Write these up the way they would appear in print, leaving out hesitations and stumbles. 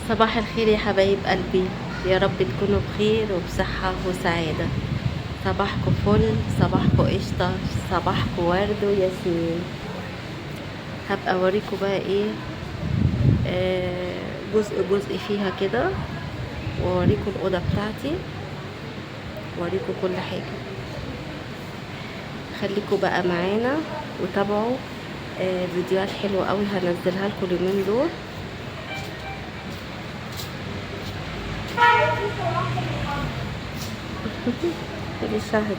صباح الخير يا حبايب قلبي، يا رب تكونوا بخير وبصحة وسعادة. صباحكم فل، صباحكم قشطة، صباحكم ورد وياسمين. هبقى اوريكم بقى ايه جزء جزء فيها كده، واوريكم الأوضة بتاعتي، واوريكم كل حاجة. خليكم بقى معانا وتابعوا فيديوهات حلوة قوي هنزلها لكم اليومين دول. دي شهد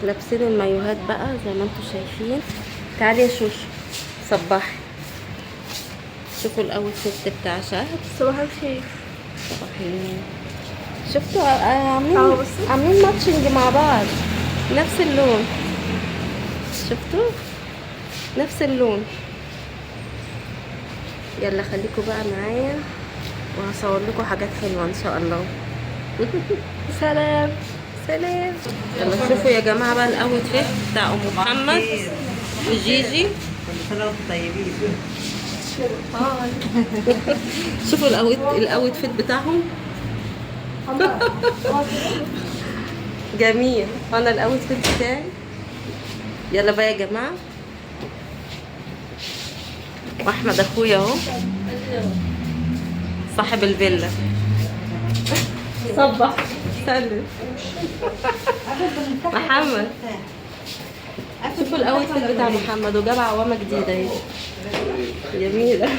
لابسين المايوهات بقى زي ما انتم شايفين. تعالي يا شوشو صباحي. شوفوا ال outfit بتاع شهد. صباح الخير. صباح النور. شفتوا عاملين matching مع بعض، نفس اللون. شفتوا نفس اللون. يلا خليكم بقى معايا وهصور لكم حاجات حلوة ان شاء الله. سلام سلام. يلا شوفوا يا جماعة بقى ال outfit بتاع ام محمد وجيجي. كل سنة وانتم طيبين. شوفوا ال outfit بتاعهم جميل. انا ال outfit بتاعي. يلا بقى يا جماعة، واحمد اخويا اهو صاحب الفيلا. صبح سلم محمد. شوفوا ال outfit بتاع محمد، وجاب عوامه جديدة اهي جميلة.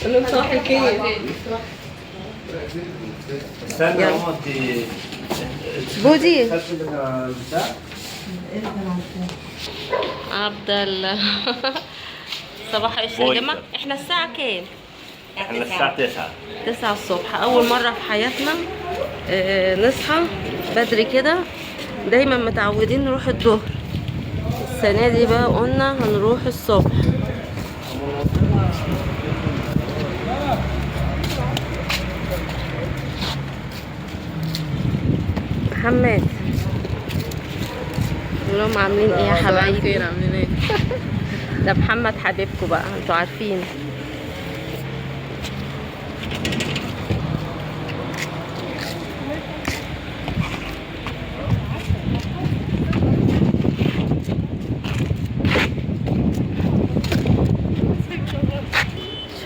قول لهم صباح الخير. استنى يلا. يا ماما، انت بودي خدت منها البتاع؟ عبد الله. صباح الخير يا جماعة. احنا الساعة كام؟ احنا الساعة 9. 9 الصبح. أول مرة في حياتنا نصحى بدري كده. دايما متعودين نروح الظهر، السنة دي بقى قلنا هنروح الصبح. محمد قول لهم عاملين ايه يا حبايبي؟ عاملين ايه؟ ده محمد حبيبكم بقى، انتوا عارفين.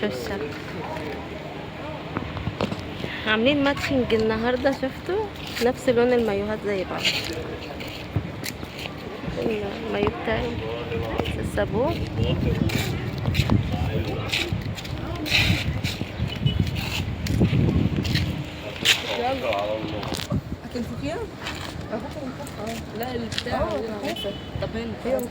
شوشة عاملين matching النهارده، شفتوا نفس لون المايوهات زي بعض. المايو بتاعي الصابون. هتنفخيها؟ لا البتاع. طب هنا فيها.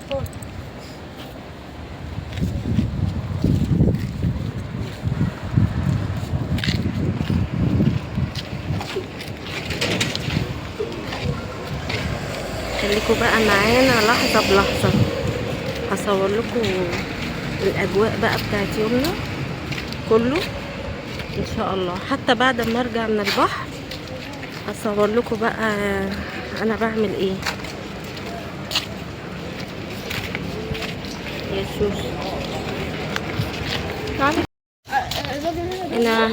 خليكوا بقى معانا لحظة بلحظة، هصور لكم الأجواء بقى بتاعت يومنا كله إن شاء الله. حتى بعد ما أرجع من البحر هصور لكم بقى أنا بعمل إيه. يا شوش هنا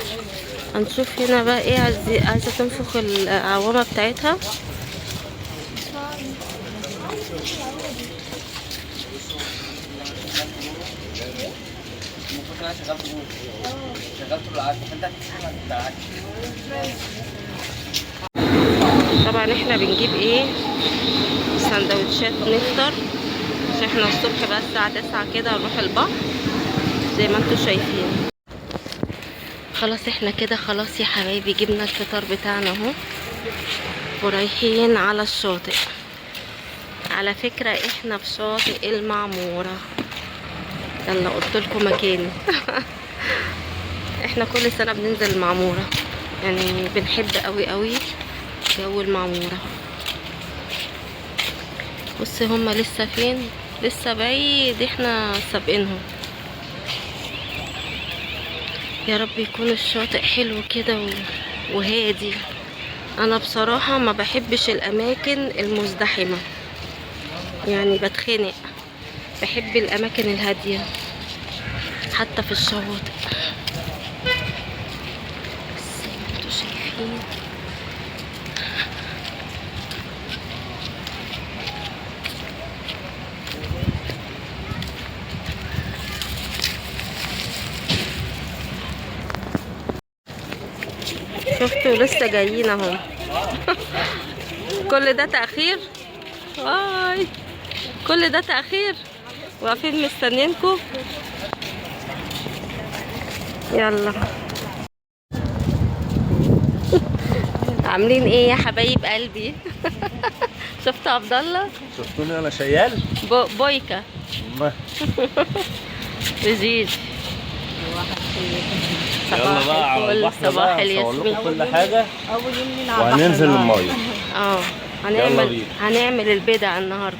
هنشوف هنا بقى إيه. عايزة تنفخ العوامة بتاعتها. طبعا احنا بنجيب ايه سندوتشات نفطر، عشان احنا الصبح بقى الساعة 9 كده هنروح البحر زي ما انتوا شايفين. خلاص احنا كده خلاص يا حبايبي جبنا الفطار بتاعنا اهو، ورايحين على الشاطئ. على فكرة احنا في شاطئ المعمورة. يلا قلت لكم مكاني. احنا كل سنة بننزل المعمورة، يعني بنحب قوي قوي جو المعمورة. بص هما لسه فين؟ لسه بعيد، احنا سابقينهم. يا رب يكون الشاطئ حلو كده وهادي. انا بصراحة ما بحبش الاماكن المزدحمة، يعني بتخنق. بحب الاماكن الهادية حتى في الشواطئ. ايه. شفتوا لسه جايين اهو. كل ده تأخير، باي، كل ده تأخير، واقفين مستنيينكم. يلا عاملين ايه يا حبايب قلبي؟ شفتوا عبد الله؟ شفتوني انا شيال؟ بويكا لذيذ. يلا بقى على البحر، صباح بقى الياسمين. كل حاجة اول يوم لينا على البحر وهننزل المية. هنعمل البدع النهارده.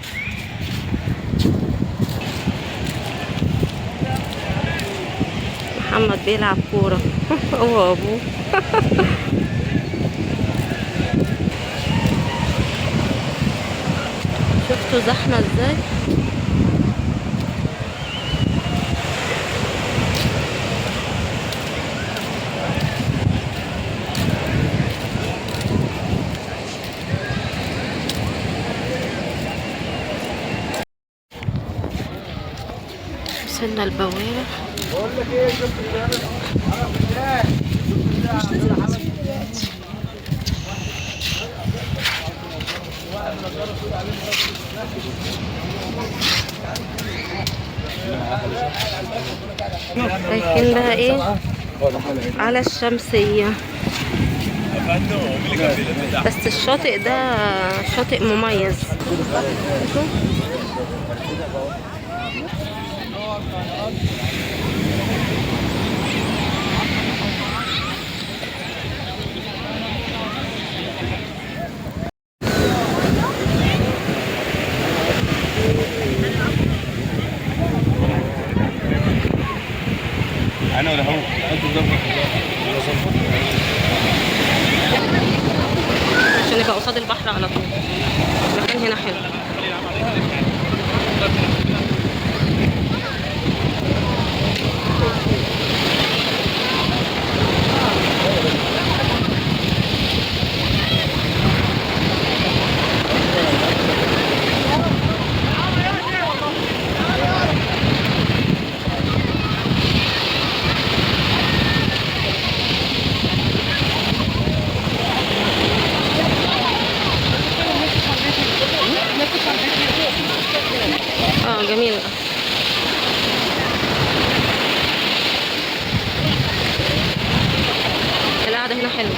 محمد بيلعب كورة هو وابوه. شفتوا زحمة ازاي؟ وصلنا البوابة. رايحين بقى ايه على الشمسية، بس الشاطئ ده شاطئ مميز. انا ولا هو عشان نبقى قصاد البحر على طول. المكان هنا حلو. جميل. القعدة هنا حلوة.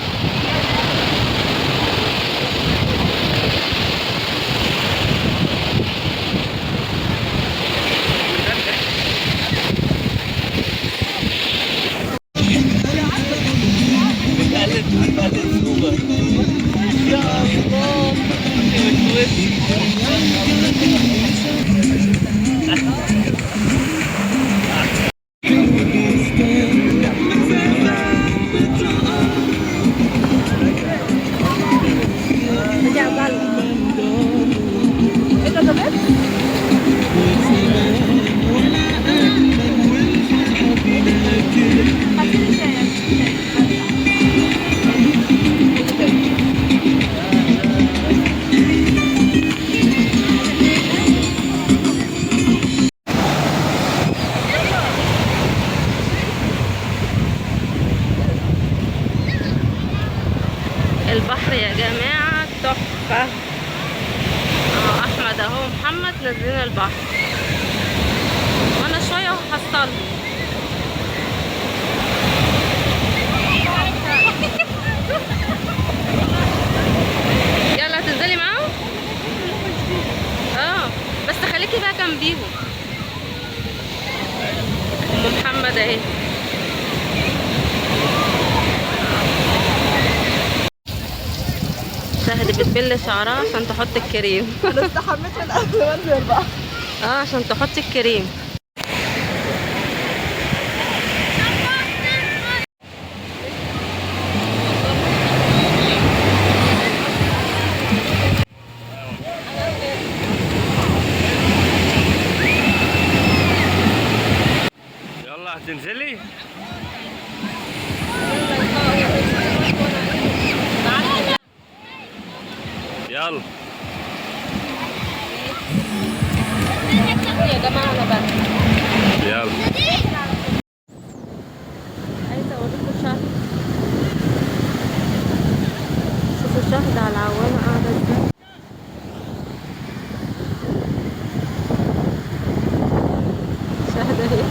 البحر يا جماعة تحفة. اهو احمد اهو محمد نازلين البحر، وانا شوية وهحصلهم. يلا هتنزلي معاهم؟ بس خليكي بقى جنبيهم. ام محمد اهي. شهد بتبل شعرها عشان تحط الكريم. انا استحميت من قبل ما انزل بقى. عشان تحطي الكريم. يلا هتنزلي؟ يلا. عايزه اوريكم شهد. شوفوا شهد على العوامه قاعدة ازاي. شهد اهي.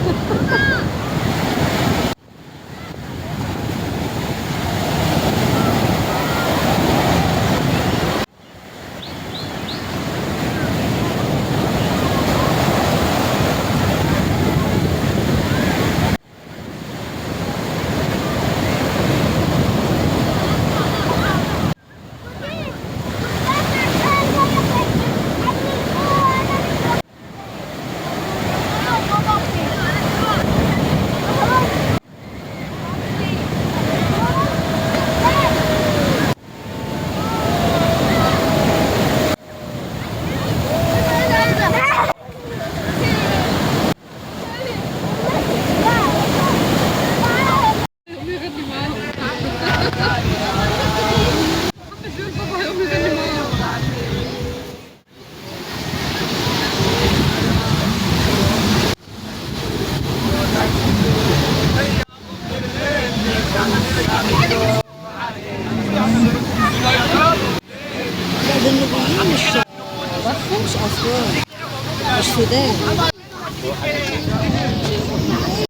لا ده النوبيين مش مش أسوان، مش سودان.